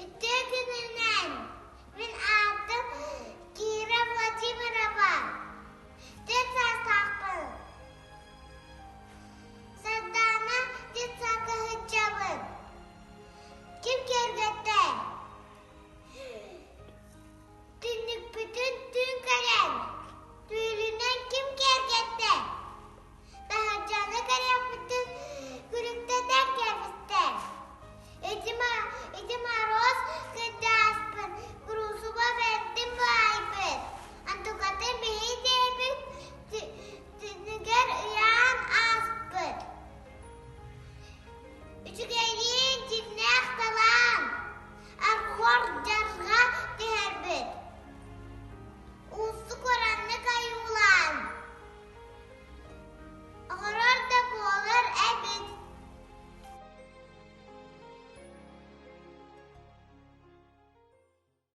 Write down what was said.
Үтүө күнүнэн! Мин аатым Кира Владимирова. Түөрт саастаахпын. Сардаана детсадка сылдьабын. Ким киэргэттэ? Түннүкпүтүн түүн кэлэн, түүлүнэн ким киэргэттэ? Таһырдьаны кэлиэхпитин күлүктэтэн кэбистэ. Ити, ити Мороз кырдьааспын, куруусуба бэрдин баайбыт. Антукатын биһи диэбит түннүгэр ыйаан ааспыт. Үчүгэй.